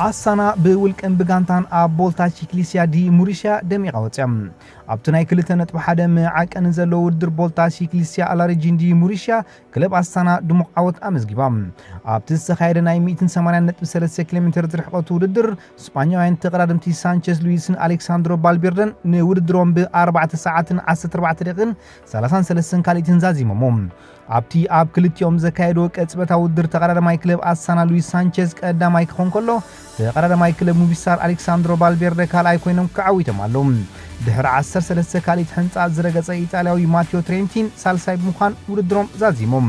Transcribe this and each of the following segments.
ኣሳና ብውልቅን ብጋንታን ኣብ ቦልታ ቺክሊሲያ ዲ ሙሪሽያ ደሚቓ ወፅያ። ኣብቲ ናይ ክልተ ነጥቢ ሓደ መዓቀኒ ዘለዎ ውድድር ቦልታ ቺክሊሲያ ኣላሪጂን ዲ ሙሪሽያ ክለብ ኣሳና ድሙቕ ዓወት ኣመዝጊባ። ኣብቲ ዝተኻየደ ናይ ሚእትን ሰማንያን ነጥቢ ሰለስተ ኪሎ ሜትር ዝርሕቐቱ ውድድር ስጳኛውያን ተቐዳደምቲ ሳንቸዝ ሉዊስን ኣሌክሳንድሮ ባልቤርደን ንውድድሮም ብኣርባዕተ ሰዓትን ዓሰርተ ኣርባዕተ ደቂቕን ሰላሳን ሰለስተን ካልኢትን ዛዚሞሞ። ኣብቲ ኣብ ክልቲኦም ዘካየድዎ ቅጽበታዊ ውድድር ተቐዳዳማይ ክለብ ኣሳና ሉዊስ ሳንቸዝ ቀዳማይ ክኾን ከሎ፣ ተቐዳዳማይ ክለብ ሙቪሳር ኣሌክሳንድሮ ባልቤርደ ካልኣይ ኮይኖም ክዓዊቶም ኣለዉ። ድሕሪ ዓሰርተ ሰለስተ ካልኢት ሕንጻ ዝረገጸ ኢጣልያዊ ማቴዎ ትሬንቲን ሳልሳይ ብምዃን ውድድሮም ዛዚሞም።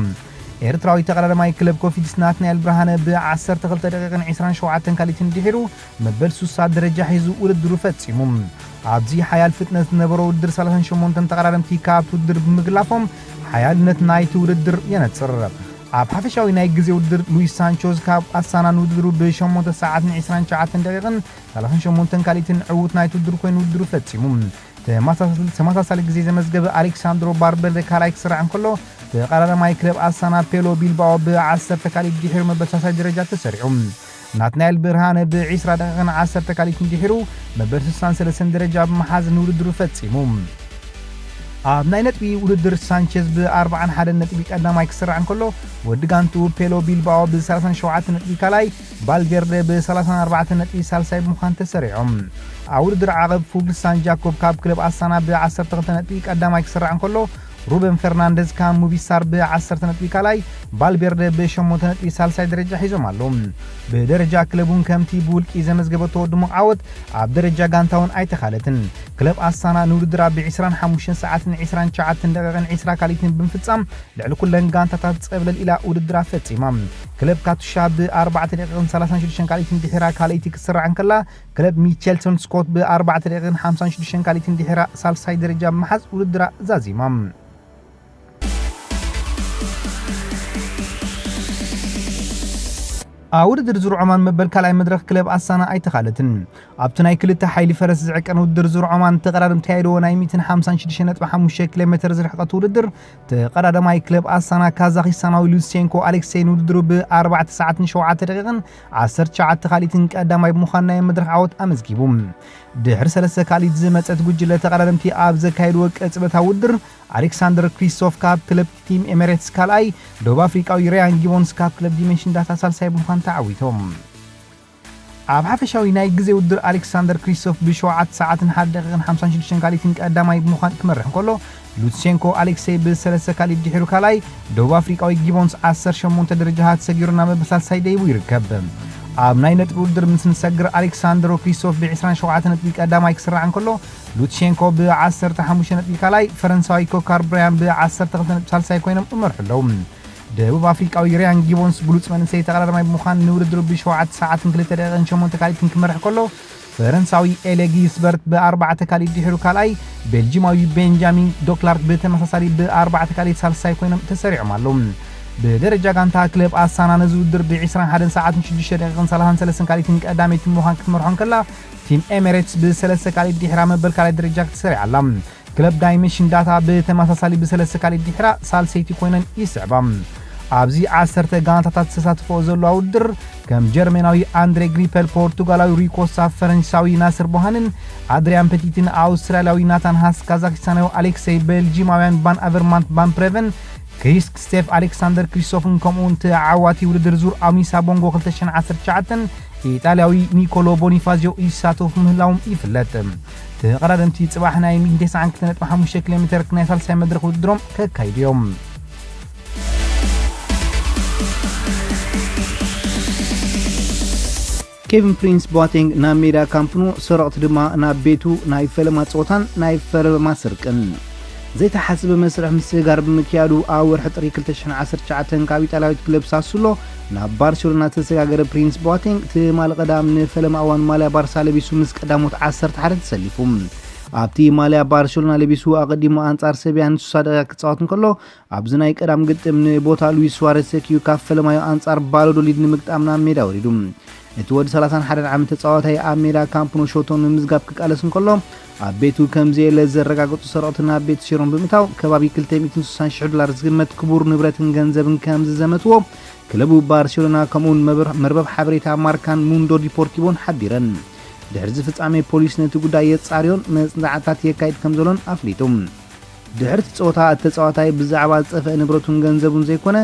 ኤርትራዊ ተቐዳዳማይ ክለብ ኮፊድስ ናትናኤል ብርሃነ ብ ዓሰርተ ክልተ ደቂቕን ዕስራን ሸውዓተን ካልኢትን ድሒሩ መበል ሱሳ ደረጃ ሒዙ ውድድሩ ፈጺሙ። ኣብዚ ሓያል ፍጥነት ዝነበሮ ውድድር ሰላሳን ሸሞንተን ተቐዳደምቲ ካብቲ ውድድር ብምግላፎም ሓያልነት ናይቲ ውድድር የነጽር። ኣብ ሓፈሻዊ ናይ ግዜ ውድድር ሉዊስ ሳንቾዝ ካብ ኣሳና ንውድድሩ ብሸሞንተ ሰዓትን ዕስራን ትሽዓተን ደቂቕን ሰላሳን ሸሞንተን ካልኢትን ዕዉት ናይቲ ውድድር ኮይኑ ውድድሩ ፈጺሙ። ተመሳሳሊ ተመሳሳሊ ግዜ ዘመዝገበ ኣሌክሳንድሮ ባርበርደ ካልኣይ ክስራዕ እንከሎ፣ ተቐዳዳማይ ክለብ ኣሳና ፔሎ ቢልባኦ ብ ዓሰርተ ካልኢት ድሒሩ መበል ሳልሳይ ደረጃ ተሰሪዑ። ናትናኤል ብርሃነ ብ ዕስራ ደቂቕን ዓሰርተ ካልኢትን ድሒሩ መበል ስሳን ሰለስተን ደረጃ ብምሓዝ ንውድድሩ ፈጺሙ። ኣብ ናይ ነጥቢ ውድድር ሳንቸዝ ብ ኣርባዓን ሓደን ነጥቢ ቀዳማይ ክስራዕ እንከሎ፣ ወዲ ጋንቱ ፔሎ ቢልባኦ ብ ሰላሳን ሸውዓተን ነጥቢ ካልኣይ፣ ባልቬርደ ብ ሰላሳን ኣርባዕተን ነጥቢ ሳልሳይ ብምዃን ተሰሪዖም። ኣብ ውድድር ዓቐብ ፉግልሳን ጃኮብ ካብ ክለብ ኣሳና ብ ዓሰርተ ክልተ ነጥቢ ቀዳማይ ክስራዕ እንከሎ፣ ሩበን ፈርናንደዝ ካብ ሙቪሳር ብ ዓሰርተ ነጥቢ ካልኣይ፣ ባልቬርደ ብ ሸሞንተ ነጥቢ ሳልሳይ ደረጃ ሒዞም ኣለዉ። ብደረጃ ክለብ እውን ከምቲ ብውልቂ ዘመዝገበቶ ድሙቕ ዓወት ኣብ ደረጃ ጋንታ እውን ኣይተኻለትን። ክለብ ኣሳና ንውድድራ ብ ዕስራን ሓሙሽተን ሰዓትን ዕስራን ትሽዓተን ደቂቕን ዕስራ ካልኢትን ብምፍጻም ልዕሊ ኩለን ጋንታታት ጸብለል ኢላ ውድድራ ፈጺማ። ክለብ ካቱሻ ብ ኣርባዕተ ደቂቕን ሰላሳን ሽዱሽተን ካልኢትን ድሒራ ካልኣይቲ ክትስራዕ እንከላ፣ ክለብ ሚቸልሰን ስኮት ብ ኣርባዕተ ደቂቕን ሓምሳን ሽዱሽተን ካልኢትን ድሒራ ሳልሳይ ደረጃ ብምሓዝ ውድድራ ዛዚማ። ኣብ ውድድር ዙር ዖማን መበል ካልኣይ መድረኽ ክለብ ኣሳና ኣይተኻለትን። ኣብቲ ናይ ክልተ ሓይሊ ፈረስ ዝዕቀን ውድድር ዙር ዖማን ተቐዳደምቲ ተኻይድዎ ናይ ሚእትን ሓምሳን ሽዱሽተን ነጥቢ ሓሙሽተ ኪሎ ሜትር ዝርሕቐት ውድድር፣ ተቐዳዳማይ ክለብ ኣሳና ካዛኺስታናዊ ሉሴንኮ ኣሌክሴይ ንውድድሩ ብ ኣርባዕተ ሰዓትን ሸውዓተ ደቂቕን ዓሰርተ ትሽዓተ ካልኢትን ቀዳማይ ብምዃን ናይ መድረኽ ዓወት ኣመዝጊቡ። ድሕሪ ሰለስተ ካልኢት ዝመጸት ጉጅለ ተቐዳደምቲ ኣብ ዘካየድዎ ቅጽበታዊ ውድድር፣ ኣሌክሳንደር ክሪስቶፍ ካብ ክለብ ቲም ኤሜሬትስ ካልኣይ፣ ደቡብ ኣፍሪቃዊ ሪያን ጊቦንስ ካብ ክለብ ዲሜንሽን ዳታ ሳልሳይ ብምዃን ተዓዊቶም። ኣብ ሓፈሻዊ ናይ ግዜ ውድድር ኣሌክሳንደር ክሪስቶፍ ብሸውዓተ ሰዓትን ሓደ ደቂቕን ሓምሳን ሽዱሽተን ካልኢትን ቀዳማይ ብምዃን ክመርሕ እንከሎ፣ ሉትሴንኮ ኣሌክሴይ ብሰለስተ ካልኢት ድሒሩ ካልኣይ፣ ደቡብ ኣፍሪቃዊ ጊቦንስ ዓሰርተ ሸሞንተ ደረጃታት ሰጊሩ ናብ መበል ሳልሳይ ደይቡ ይርከብ። ኣብ ናይ ነጥቢ ውድድር ምስ ንሰግር ኣሌክሳንድሮ ክሪስቶፍ ብ ዕስራን ሸውዓተን ነጥቢ ቀዳማይ ክስራዕ እንከሎ፣ ሉትሼንኮ ብ ዓሰርተ ሓሙሽተ ነጥቢ ካልኣይ፣ ፈረንሳዊ ኮካር ብራያን ብ ዓሰርተ ክልተ ነጥቢ ሳልሳይ ኮይኖም ይመርሑ ኣለዉ። ደቡብ ኣፍሪቃዊ ሪያን ጊቦንስ ብሉጽ መንእሰይ ተቐዳዳማይ ብምዃን ንውድድሩ ብሸውዓተ ሰዓትን ክልተ ደቂቕን ሸሞንተ ካልኢትን ክመርሕ ከሎ፣ ፈረንሳዊ ኤሌ ጊስበርት ብኣርባዕተ ካልኢት ድሒሩ ካልኣይ፣ ቤልጂማዊ ቤንጃሚን ዶክላርት ብተመሳሳሊ ብኣርባዕተ ካልኢት ሳልሳይ ኮይኖም ተሰሪዖም ኣለዉ። ብደረጃ ጋንታ ክለብ ኣሳና ነዚ ውድድር ብ ዕስራን ሓደን ሰዓትን ሽዱሽተ ደቂቕን ሰላሳን ሰለስተን ካልኢትን ቀዳመይቲ ብምዃን ክትመርሖ እንከላ፣ ቲም ኤሜሬትስ ብሰለስተ ካልኢት ድሒራ መበል ካልኣይ ደረጃ ክትሰሪዓ ኣላ። ክለብ ዳይሜንሽን ዳታ ብተመሳሳሊ ብሰለስተ ካልኢት ድሒራ ሳልሰይቲ ኮይነን ይስዕባ። ኣብዚ ዓሰርተ ጋንታታት ዝተሳተፈኦ ዘለዋ ውድድር፣ ከም ጀርመናዊ ኣንድሬ ግሪፐል፣ ፖርቱጋላዊ ሩይ ኮስታ፣ ፈረንሳዊ ናስር ቦሃንን ኣድሪያን ፐቲትን ኣውስትራልያዊ ናታን ሃስ፣ ካዛኪስታናዊ ኣሌክሰይ፣ ቤልጂማውያን ቫን ኣቨርማንት ቫን ፕሬቨን፣ ክሪስ ስቴፍ፣ ኣሌክሳንደር ክሪስቶፍን ከምኡውን ተዓዋቲ ውድድር ዙር ኣሚሳ ቦንጎ ክልተ ሽሕን ዓሰርተ ትሽዓተን ኢጣልያዊ ኒኮሎ ቦኒፋዚዮ ይሳተፉ ምህላዎም ይፍለጥ። ተቐዳደምቲ ጽባሕ ናይ ሚእትን ተስዓን ክልተ ነጥቢ ሓሙሽተ ኪሎ ሜትር ናይ ሳልሳይ መድረኽ ውድድሮም ከካይዱ እዮም። ኬቪን ፕሪንስ ቦቴንግ ናብ ሜዳ ካምፕ ኑ፣ ሰረቕቲ ድማ ናብ ቤቱ ናይ ፈለማ ጸወታን ናይ ፈለማ ስርቅን። ዘይተሓስበ መስርሕ ምስግጋር ብምክያዱ፣ ኣብ ወርሒ ጥሪ ክልተ ሽሕን ዓሰርተ ትሽዓተን ካብ ኢጣልያዊት ክለብ ሳሱሎ ናብ ባርሴሎና ዝተሰጋገረ ፕሪንስ ቦቴንግ፣ ትማሊ ቀዳም ንፈለማ እዋን ማልያ ባርሳ ለቢሱ ምስ ቀዳሞት ዓሰርተ ሓደ ተሰሊፉ። ኣብቲ ማልያ ባርሴሎና ለቢሱ ኣቐዲሙ ኣንጻር ሰቢያ ንስሳ ደቂቃ ክጻወት እንከሎ፣ ኣብዚ ናይ ቀዳም ግጥም ንቦታ ሉዊስ ሱዋረዝ ሰኪዩ ካብ ፈለማዩ ኣንጻር ቫላዶሊድ ንምግጣም ናብ ሜዳ ወሪዱ። እቲ ወዲ ሰላሳን ሓደን ዓመት ተጻዋታይ ኣብ ሜዳ ካምፕ ኑ ሸቶ ንምዝጋብ ክቃለስ እንከሎ፣ ኣብ ቤቱ ከም ዘየለ ዘረጋገጹ ሰረቕቲ ናብ ቤት ሴሮም ብምእታው፣ ከባቢ ክልተ ሚእትን ስሳን ሽሕ ዶላር ዝግመት ክቡር ንብረትን ገንዘብን ከም ዝዘመትዎ ክለቡ ባርሴሎና ከምኡውን መርበብ ሓበሬታ ማርካን ሙንዶ ዲፖርቲቮን ሓቢረን። ድሕሪ እዚ ፍጻሜ ፖሊስ ነቲ ጉዳይ የጻርዮን መጽናዕታት የካይድ ከም ዘሎን ኣፍሊጡ። ድሕርቲ ጸወታ እቲ ተጻዋታይ ብዛዕባ ዝጠፍአ ንብረቱን ገንዘቡን ዘይኮነ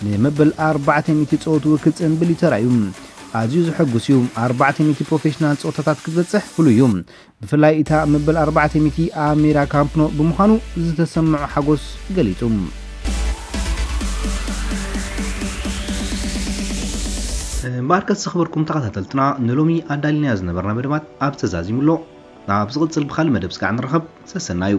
ንመበል ኣርባዕተ ሚእቲ ጸወትኡ ክጽንብል እዩ ተራእዩ። ኣዝዩ ዘሐጉስ እዩ። ኣርባዕተ ሚእቲ ፕሮፌሽናል ጸወታታት ክትበጽሕ ፍሉይ እዩ። ብፍላይ እታ መበል ኣርባዕተ ሚእቲ ኣብ ሜዳ ካምፕኖ ብምዃኑ ዝተሰምዖ ሓጎስ ገሊጹ። እምበኣርከስ ዝኽበርኩም ተኸታተልትና ንሎሚ ኣዳሊናዮ ዝነበርና መደባት ኣብ ተዛዚሙ ኣሎ። ናብ ዝቕጽል ብኻልእ መደብ ስጋዕ ንረኸብ። ሰሰናዩ።